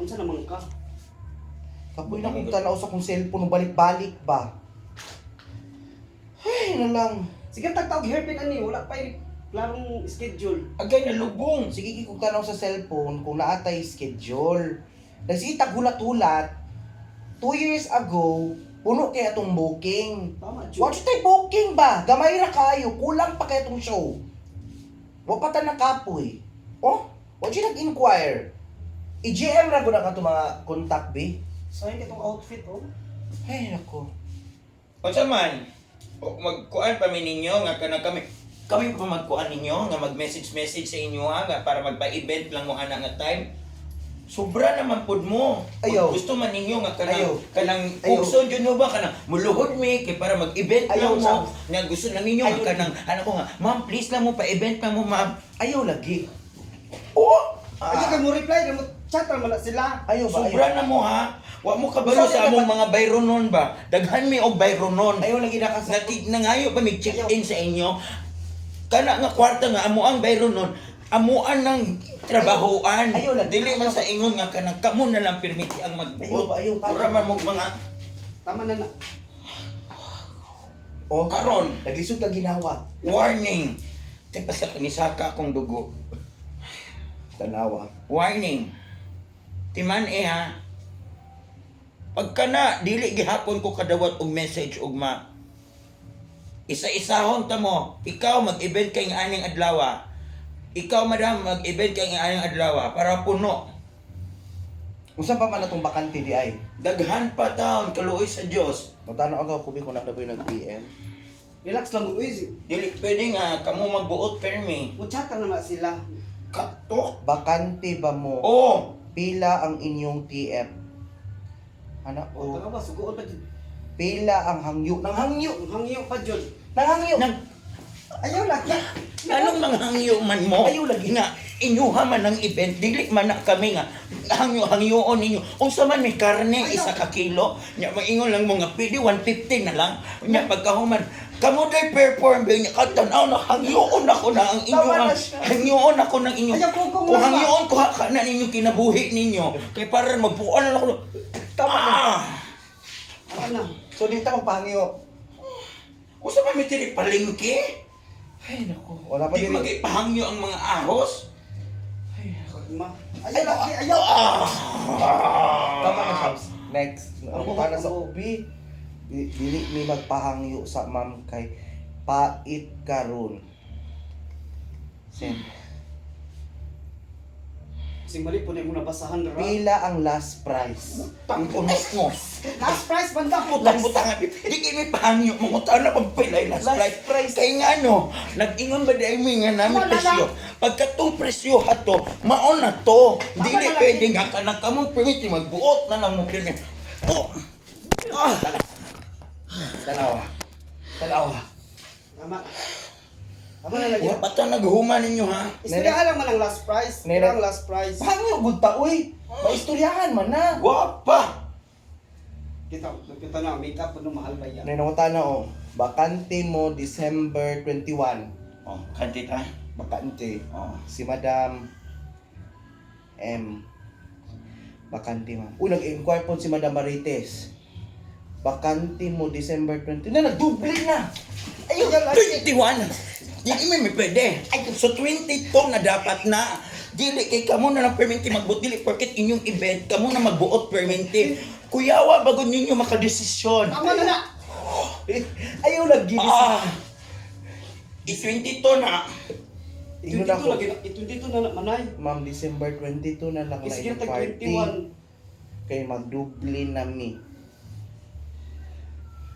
Unsa naman ka? Kapoy na kong tanaw sa kong cellphone, balik-balik ba? Ay, na lang. Sige, tagtawag hairpin ani, wala pa yung klarong schedule. Agay nalubong. Sige, kung tanaw sa cellphone, kung naatay schedule. Nagsige taghulat-hulat, 2 years ago, puno kaya itong booking. Tama, Jud. Watch tayo booking ba? Gamay ra kayo, kulang pa kaya itong show. Wa pa ta nakapoy. Oh, wa siya nag-inquire. I-GM ra ko na ka mga contact, be. Sayang itong outfit, oh. Ay, nako. Unsa man? O, magkuan pa mi ninyo nga kanang kami kami pa magkuan ninyo nga mag-message message sa inyo ha nga para magpa-event lang mo ana nga time. Sobra naman pud mo. Kung Ayaw. gusto man ninyo nga kanang Ayaw. kanang Ayaw. ukson jud mo ba kanang muluhod mi kay para mag-event Ayaw, lang mo. Sam. Nga gusto na ninyo nga Ayaw. kanang ano ko nga, ma'am, please lang mo pa-event lang mo, ma'am. Ayaw lagi. Oh! Ayaw kay mo reply, mo chat ra man na sila. Ayaw ba? Sobra Ayaw. na mo ha. Wa mo kabalo Basta sa among mga bayronon ba. Daghan mi og bayronon. Ayaw lagi na ka sa... Nangayo pa mig check in sa inyo. Kana nga kwarta nga amo ang bayronon, amuan ng trabahoan. Ayaw lagi. Dili man sa ingon nga kanang kamo na lang permiti ang magbuot. Ayaw ba? Ayaw. Mura man mo mga Tama na na. Oh, karon. Naglisod ka ginawa. Warning. Kay basta nisaka akong dugo. Tanawa. Warning. Timan eh ha. Pagka na, dili gihapon ko kadawat og message og ma. Isa-isahon ta mo. Ikaw mag-event kay nga aning adlaw. Ikaw, madam, mag-event kay nga aning adlaw para puno. Unsa pa man atong bakante di ay? Daghan pa taon kaluoy sa Dios. Magtanaw ako kubi kung na ba yung nag-PM. Relax lang, uy. Dili pwede nga kamo magbuot permi. Mo chat ra na sila. Katok. Bakante ba mo? Oh, Pila ang inyong TF? Anak Oh, ko. tanga ba sugoon pa jud. Pila ang hangyo. Nang hangyo! Ang hangyo pa jud. Nang hangyo! nang Ayaw lagi. anong mga hangyo man mo? Ayaw lagi. Nga, inyuha man ang event, dili man na kami nga, hangyo-hangyoon ninyo. Unsa man may karne, Ayaw. 1 ka kilo, nya maingon lang mo nga, pwede 150 na lang. Nya pagkahuman, kamo day perform ba niya, katanaw na hangyoon ako na ang inyo. Tama na siya. Hangyoon ako ng inyo. Ayaw, kung Kung lang ba? hangyoon ko ha, ka na ninyong kinabuhi ninyo. Kay para magbuan na ako. Tama na. Ah! Tama na. So dito magpahangyo. Unsa man may diri palengke? Ay nako. Wala pa Di diri. magipahangyo ang mga ahos? Ma. Ayaw lagi, ayaw. Ah! Tama na, Shams. Next. Ang Ang para sa buhok. ubi. Dili mi magpahangyo sa ma'am kay pait karon. Send. Sing mali po na imong nabasahan ra. Pila ang last price? Tangpunot mo. Last price banda ko. Putang butang. Di kay may pahangyo mo na pag pilay last Last price. price. Kay nga no, nag-ingon ba di mi nga nami Wala presyo. Pagkatong presyo hato, mao na to. Tama Dili na lang. pwede nga kanang kamong permit magbuot na lang mo pirmi. Oh. Ah. Tanawa. Tanawa. Tama. Tama na lagi. Wa pa ta naghuman ninyo ha. Istoryahan lang man ang last price. Nene. Pila ang last price. Pahangyo gud ta uy. Maistoryahan man na. Wa pa. Kita, kita na makeup no mahal ba yan? Nanungutan na oh. Bakante mo December 21. Oh, kanti ta. Bakante. Oh. Si Madam M. Bakante, ma'am. Uy, nag-inquire po si Madam Marites. Bakante mo December 20. Na, nagduble na! Ayaw lagi. 21. Di mi may pwede. So 22 na dapat na. Dili kay kamo na lang perminti magbuot dili porket inyong event kamo na magbuot perminti. Kuyawa bago ninyo makadesisyon. Tama na na. Ayaw lagi. Ah. I-22 na. Ingon 22 ako. lagi na. 22 na na manay. Ma'am, December 22 na lang na Sige inyong tag party. 21. Kay magduble na mi.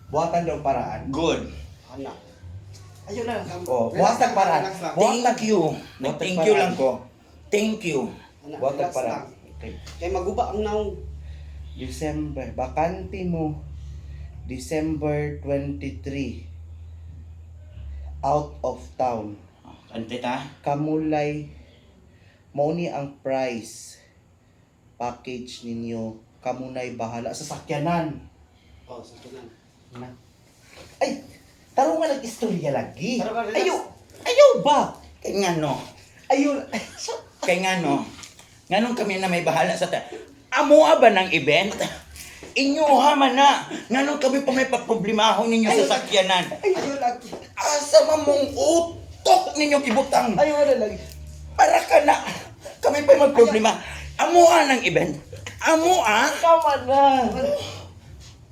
Buhatan daw paraan. Good. Ana. Ayaw na lang. Oh, Relax buhatag lang, paraan. relax lang. Thank you. Nag-thank you lang ko. Thank you. Ana, Buhatag relax paraan. lang. Okay. Kay maguba ang naong. December. Bakante mo. December 23. Out of town. Oh, Kanti ta. Kamulay. Mao ni ang price. Package ninyo. Kamunay bahala. Sa sakyanan. Oh, sa tunan. Na. Ay! Tarong nga nag-istorya lagi. Tarong nga, relax. Ayaw! Ayaw ba? Kay nga no. Ayaw. Kay nga no. Nganong kami na may bahala sa ta. Amo Amoa ba ng event? Inyo ha man na. Nganong kami pa may paproblemahon ninyo sa sakyanan? Ayaw lagi. Asa man mong utok ninyo gibutang? Ayaw na lagi. Para ka na. Kami pa may problema. Amoa ng event. Amoa? Tama na.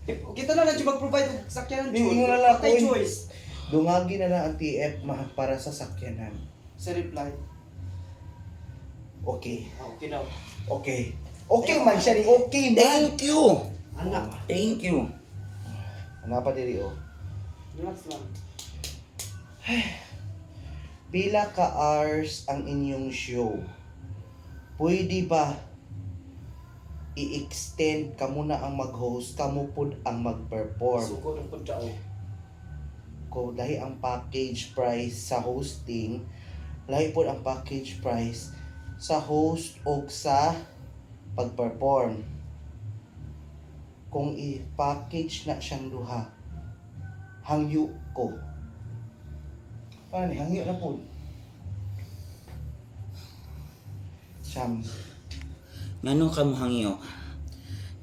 Kita na lang siya mag-provide og sakyanan Hindi mo na lang Tay ako, eh. choice. Dungagi na lang ang TF ma para sa sakyanan. Sa reply. Okay. Ah, okay daw. Okay. Okay man siya ni okay man. Thank you. Anak. Thank you. Ano pa diri oh. Relax lang. Pila ka hours ang inyong show? Pwede ba i-extend kamo na ang mag-host, kamo pud ang mag-perform? Suko ng pud oh. Ko lahi ang package price sa hosting, lahi pud ang package price sa host o sa pag-perform. Kung i-package na siyang duha, hangyo ko. Paano ni? Hangyo na po. Siyam. Ngano ka mo hangyo?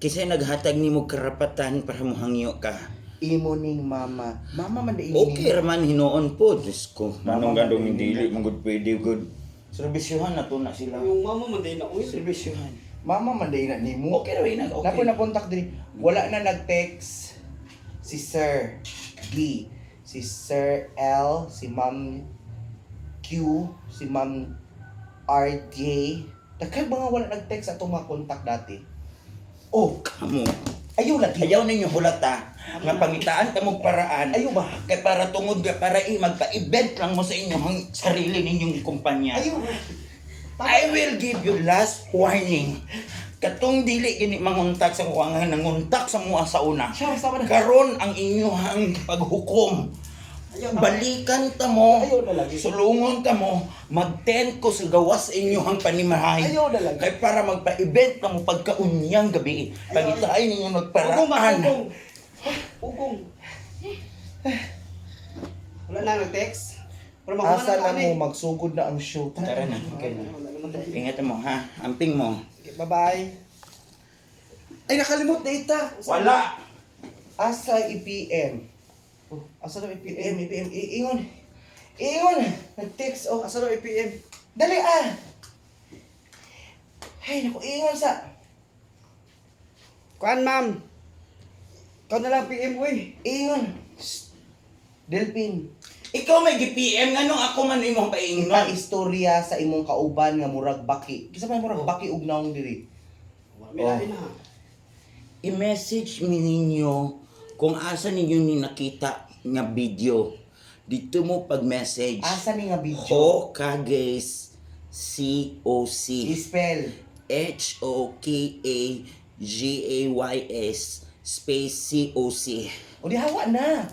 Kasi naghatag nimo karapatan para mo hangyo ka. Imo ning mama. Mama man di Okay raman hinuon po, Diyos ko. Manong Manong gandong gandong dili man gud pwede gud. Serbisyuhan na to na sila. Yung mama man din na uy. Serbisyuhan. Mama man di na nimo. Okay ra na, okay. Napo na contact diri. Wala na nag-text si Sir B, si Sir L, si Ma'am Q, si Ma'am RJ. Daghan mga wala nag-text atong mga contact dati. Oh, Kamo. ayaw lagi. Ayaw ninyo hulata nga pangitaan ka mong paraan. Ayaw ba? Kay para tungod ka para i magpa-event lang mo sa inyong sarili ninyong kumpanya. Ayaw. I will give you last warning. Katong dili gini manguntak sa kuwangan nanguntak sa mua sa una. Siya, sama na. Karon ang inyong paghukom. Ayaw na. Balikan ta mo. Ayaw na lagi. Sulungon ta mo. Mag-tent ko sa gawas inyong panimahay. Ayaw na lagi. Kay para magpa-event na mo pagkaunyang gabi. Pagitaay ninyo Ugong magparaan. ma, ugong. Ugong. Wala na nag-text. Pero makuha Asa na na eh. mo magsugod na ang show. Tara na. Okay na. Wala naman tayo. Ingatan mo ha. Amping mo. Sige, bye-bye. Ay nakalimot na ita. Wala. Asa i-PM? Oh, asa daw PM, i-PM? i-PM, iingon. Iingon. Nag-text oh. Asa daw i-PM? Dali ah! Ay, naku, ingon sa... Kuan, ma'am. Ikaw na lang PM, uy. Ingon! Shh. Delphin, Ikaw may gi-PM nganong ako man imong paingnon. ipa-istorya sa imong kauban nga murag baki. Kisa may murag baki ug naong diri. Wala may lain na. I-message mi ninyo kung asa ninyo ni nakita nga video. Dito mo pag-message. Asa ni nga video? Hokages C-O-C. I-spell. Hokageys space C-O-C. O di hawa na.